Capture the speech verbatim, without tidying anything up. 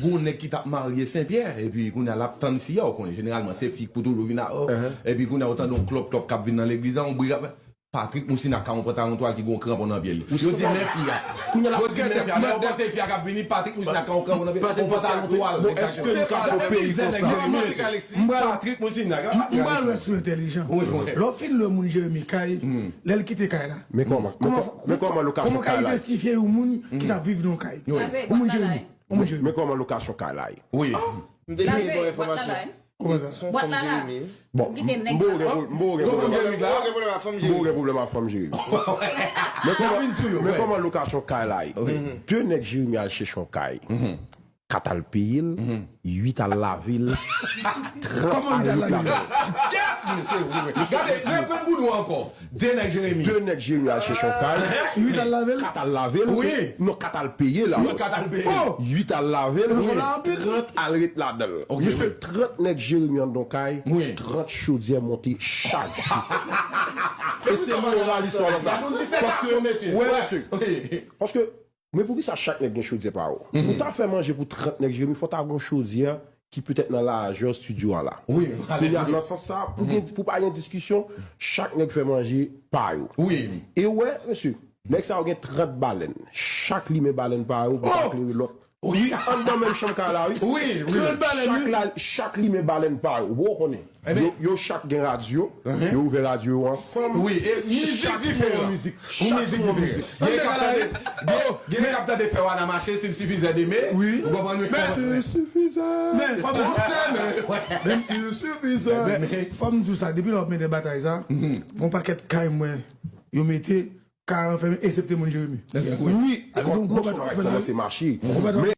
Gon nèg ki t ap marye Senpyè, epi kounye a l ap tann fi a, ou konnen, jeneralman, se fi k pou toujou vin a, epi kounye a, ou tande yon klòp klòp k ap vin nan legliz la, yon bri k ap, Patrick Moussina ka yon pantalon twal ki gon kranpon nan pye l. Yo di men fi a. Yo di men fi a. Lè yo panse fi a k ap vini, Patrick Moussina ka yon kranpon nan pye l, yon pantalon twal. Bon, èske nou ka fè yon peyi konsa? Patrick Moussina. M ba lwès ou entèlijan. Lè w fin lwe moun Jeremi kay, lè l kite kay la. Men kòman, men kòman lokasyon kay la ye? Kòman ka idantifye yon moun ki t ap viv nan yon kay? Yon moun Jeremi. Yon moun Jeremi. Men kòman lokasyon kay la ye? Wi. M te jwenn bon enfòmasyon. Kòman sa? Se yon fanm Jeremi. Bon, m bo gen pwoblèm ak fanm Jeremi. M bo gen pwoblèm ak fanm Jeremi. Men kòman lokasyon kay la ye? De nèg Jeremi al chèche yon kay. Kat al peye l, uit al lave l, trant al ret ladan l. Gade, reprann pou nou ankò. De nèg Jeremi. De nèg Jeremi al chèche yon kay. Uit al lave l. Kat al lave l. Wi. Non, kat al peye la. Non, kat al peye. Uit al lave l. Trant al ret ladan l. Mesye, trant nèg Jeremi anndan yon kay, trant chodyè monte chak jou. E se moral istwa la sa. Paske, wè, mesye. Paske, men poukisa chak nèg gen chodyè pa yo? Pou ta fè manje pou trant nèg Jeremi, fò ta gen yon chodyè ki petèt nan lajè estidyo a la. Wi, kounye a, nan sans sa, pou gen, pou pa gen diskisyon, chak nèg fè manje pa yo. Wi. E wè, mesye, nèg sa yo gen trant balèn. Chak limen balèn pa yo, pou ta klere lòt. Wi, anndan menm chanm kay la, wi. Wi, wi. Trant balèn, wi. Chak la, chak limen balèn pa yo. Bon, ou konnen. Yo, yo chak gen radyo, yo ouvè radyo yo ansanm. Wi, e mizik diferan. Yon mizik diferan. Gen k ap tande, gen, gen k ap tande fè wana mache, si l sifizè deme. Wi. Ou konprann? Men si l sifizè. Men fò m di sa, men. Men si l sifizè. Men fò m di w sa, depi lè w ap mennen batay sa, gon pakèt kay mwen, yo mete, kay an fèmen, eksepte moun Jeremi. Wi, e kòm, non sèlman e kòmanse mache, men